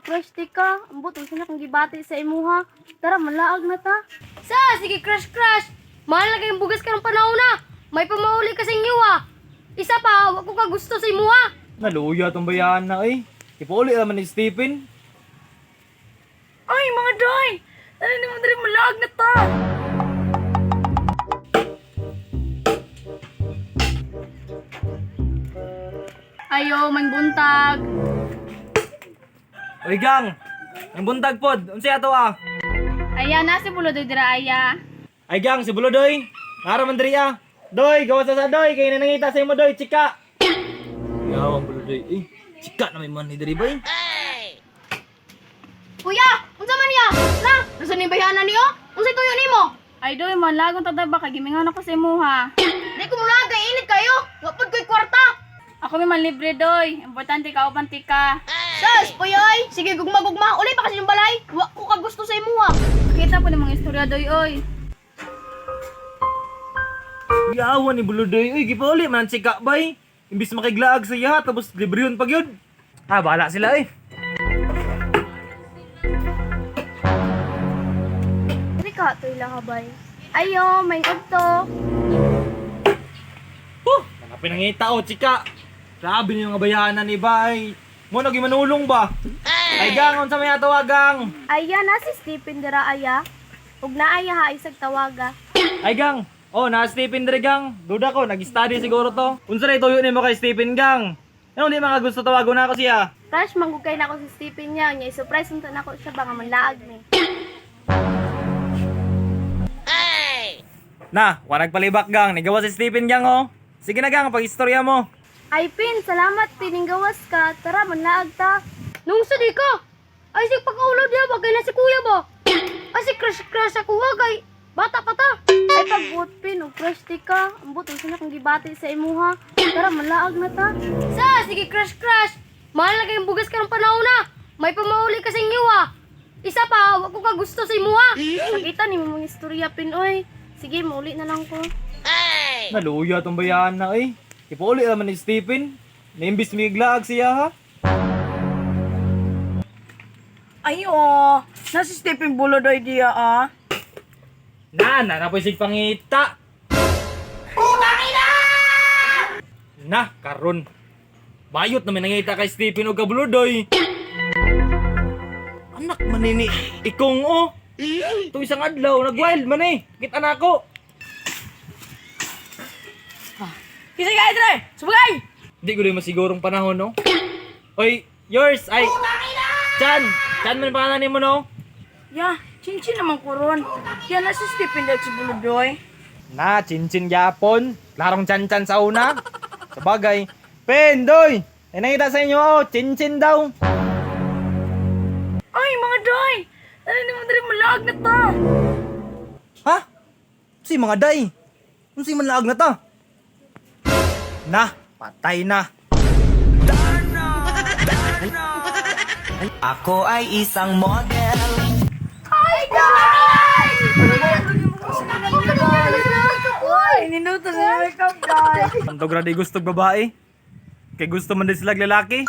Crush ti ka. Ambot unsa na kung gibati sa imuha. Tara, malaag na ta. Sa, sige crush crush. Mahal na kayong bugas karong panahon na. May pamauli kasing iwa. Isa pa, wa ko ka gusto sa imuha. Naluya tong bayan na eh. Ipauli naman ni Stephen. Ay, mga day! Ano naman rin malaag na ta? Ayo, may buntag. Oy gang, ang buntag pod, unsay ato ah? Aya na si Bulodoy dira aya. Ay gang, si Bulodoy. Ngara man diri ah. Doy, gawa sa doy, kay nangita sa imo doy, chika. Yaw ang Bulodoy eh. Chika na may man ni diri ba eh. Kuya, unsa man niya? Na, nasa ni bayhana niyo? Unsay tuyo nimo? Ay doy, man lagong tadaba kay gimingon ako sa imuha. Di ko mulaag kay init kayo. Wa pud koy kwarta. Ako may man libre doy. Importante ka uban tika. Sas, puyoy! Sige, gugma-gugma. Uli pa kasi yung balay. Wa ko ka gusto sa imuha. Kita po ni mga istorya doy oy. Yawa ni Bulodoy, uy, gipauli man ang chika bay. Imbis makiglaag sa iya, tapos libre yun pag yun. Ah, bahala sila eh. Dili ka to ila habay. Ayo, may udto. Huh, pinangita oh, chika. Grabe ni mga bayanan ni bay. Mo nagi manulong ba? Ay gang, unsa may ato ah, gang? Aya na si Stephen dira aya. Ug naaya ha isag tawaga. Ay gang, oh na Stephen diri gang. Duda ko, nag-study siguro to. Unsa ray tuyo nimo kay Stephen gang? Ano di mga gusto tawagon na ako siya? Crush manggugay na ako si Stephen niya. Nya i-surprise unta nako siya ba nga manlaag ni. Na, wa nagpalibak gang, nigawa si Stephen gang oh. Sige na gang, pag-istorya mo. Ay Pin, salamat pininggawas ka. Tara, manlaag ta. Nung sa di ka. Ay sig pagkaulaw diya ba kay na si kuya ba? Ay si crush crush ako wa kay bata pa ta. Ay pagbuot Pin, ug crush ti ka. Ambot unsa na kung gibati sa imuha. Tara, manlaag na ta. Sa, sige crush crush. Mahal na kayong bugas karong panahon na. May pamauli kasing iwa. Isa pa, wa ko ka gusto sa imuha. Sakita ni mo mga istorya Pin oy. Sige, mauli na lang ko. Naluya tong bayan na eh. Ipauli naman ni Stephen. Naimbis miglaag siya ha. Ay, oh! Nasa Stephen Bulodoy diya, ah. Na, na, napoy sig pangita. Na, karon. Bayot na may nangita kay Stephen og kabuludoy. Anak man ni ikong oh. Ito isang adlaw, nag-wild man eh. Kita na ako. Kisa ka, Dre! Subagay! Hindi ko rin masigurong panahon, no? Oy, yours, ay... Chan! Chan man pangalan mo, no? Ya, chinchin naman ko ron. Ya, nasa Stephen dahil si Bulodoy. Na, chinchin yapon. Larong chan-chan sa una. Sa bagay. Pendoy! Ay, nakita sa inyo, oh, chinchin daw. Ay, mga day! Ano naman rin malaag na ta? Ha? Si mga day. Unsi man laag na ta? Na, patay na. Ako ay isang model. Ay, ninuto sa makeup, guys. Tanto grade gusto babae. Kay gusto man din sila lalaki.